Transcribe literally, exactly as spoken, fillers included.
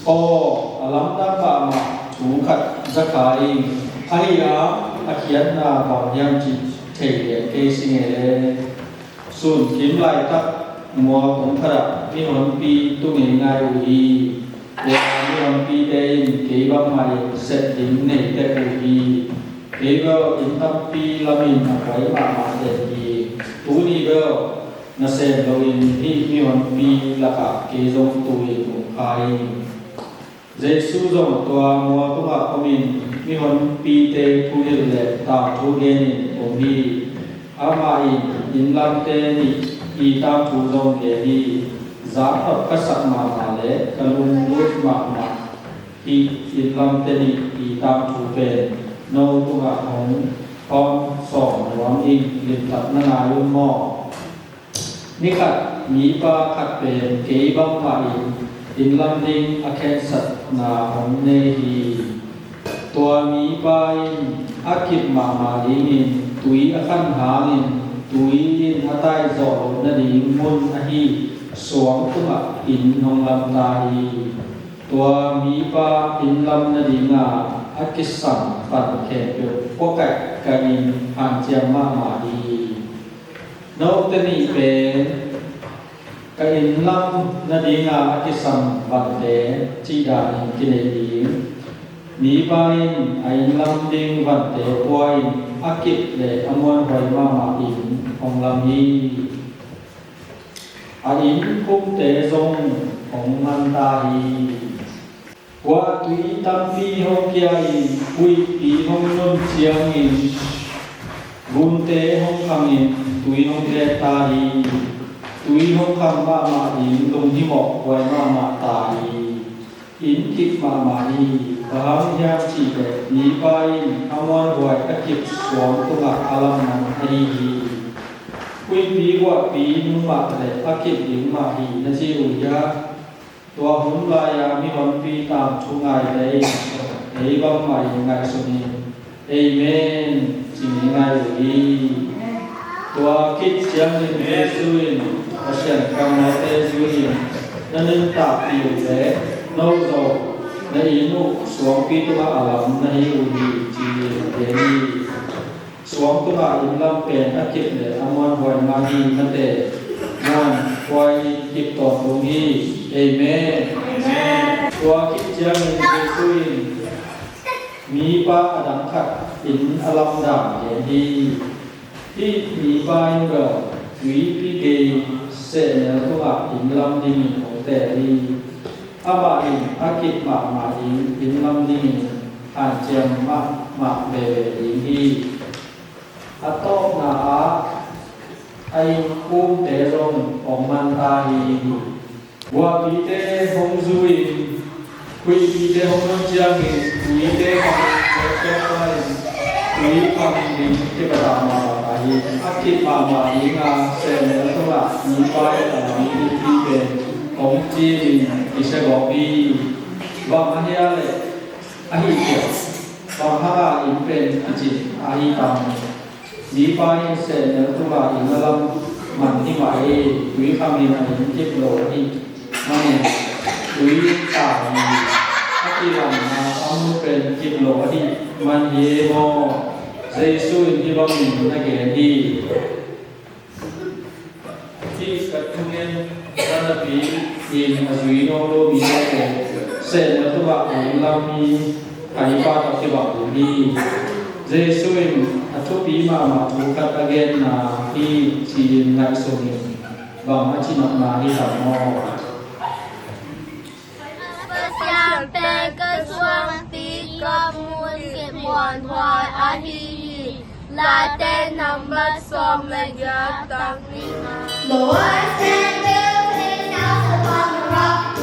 Aw, a lamdang mahmah thu khat za kha ing. Ahi a, a khiatna bang hiam cih thei lian kei sing e. Sun kim laitak mual tung khatah mihonpi tu ngeingai uh hi. Tua mihonpite in kei bangmah in sep ding nei tek uh hi. Kei bel inn tampi lamin a buai mahmah den hi. Tuni bel nasem loin hih mihonpi lakah kei zong tu-in um kha ing. Jesu zong tua mual tungah omin mihonpite thuhilh le tangthu genin um hi. Amah in inn lamte nih i tangthu zong gen hi. Zak nop ka sak mahmah le ka lunglut mahmah hih inn lamte nih i tangthu pen no tungah hong hawm sawm nuam ing. Limtak na ngai un maw? Ni khat mipa khat pen kei bangmah in inn lam ding a khensatna hong nei hi. Tua mipa in a kip mahmah dingin tui a khan hangin tui in a taizawh loh nading mun ahi suang tungah inn hong lamta hi. Tua mipa inn lam nadinga a kisam pan khempeuh puakaih kahin hanciam mahmah hi. Note nih pen ka inn lam nadinga a kisam vante cih danin kinei ding. Mipa in a inn lam ding vante pua in a kip le a muanhuai mahmah in hong lam hi. A inn khumte zong hong manta hi. Guahtui tampi hong kia in huihpi hong nun ciangin gunte hong khangin tui hong tek ta hi. Tui hong khang mahmah ding lunghimawh huai mahmah ta hi. Inn kip mahmah hi. Bang hang hiam cih leh mipa in a muanhuai a kip suang tungah a lam man ahi hi. Huihpi guahpi nung mah le a kip ding mah hi na ci uh hiam? Tua hun lai-a mihonpi tangthu ngaite in ei bangmah in ngaihsun in, Amen, ci ngeingai uh hi. Tua khit ciangin Jesu in Pasian kammalte zui in, na nuntakpih uh leh no zong na inn uh suangpi tungah a lam na hi uh hi, ci-in gen hi. Suang tungah inn lam pen a kip le a muanhuai mah hi mate. Muanhuai kip tawntung hi. Amen. Amen. Tua khit ciangin Jesu in mipa a dang khat inn a lam dan gen hi. Hih mipa in bel tuipi gei sehnel tungah inn lam dingin hong teel hi. Amah in a kip mahmah ding inn lam dingin hanciam mahmah veve ding hi. A tawpna ah a inn umte zong hong manta hi. Guahpite hong zu in, huihpite hong nun ciangin tuite khangin, tui khang ding kipatah mahmah hi. A kip mahmah dinga sehnel tungah mipa in a lam ding pi pen hong cim in kisia gawp hi. Bang a hia leh ahi kei, bang hanga inn pen a cin ahi tam. Mipa in sehnel tungah inn a lam man hi mah hi. Tui khangin a inn kip lo ahi manin tui ta hi. A kilamna a mun pen kip lo ahi man hi maw? Jesu in hih bangin na gen hi. Hih ka thungen na napi in a zui nuam lo mite sehnel tungah a inn lam hi. A hi pa tawh kibang ding hi. Jesu in a thupi mahmah thu khat a genna hi ci-in ngaihsun in, bang a ci nopna hi tam maw? Pasian pen ka suangpi ka mun kip muanhuai ahi hi. Late number sawm le giat, tang nihna. The wise man built his house upon the rock.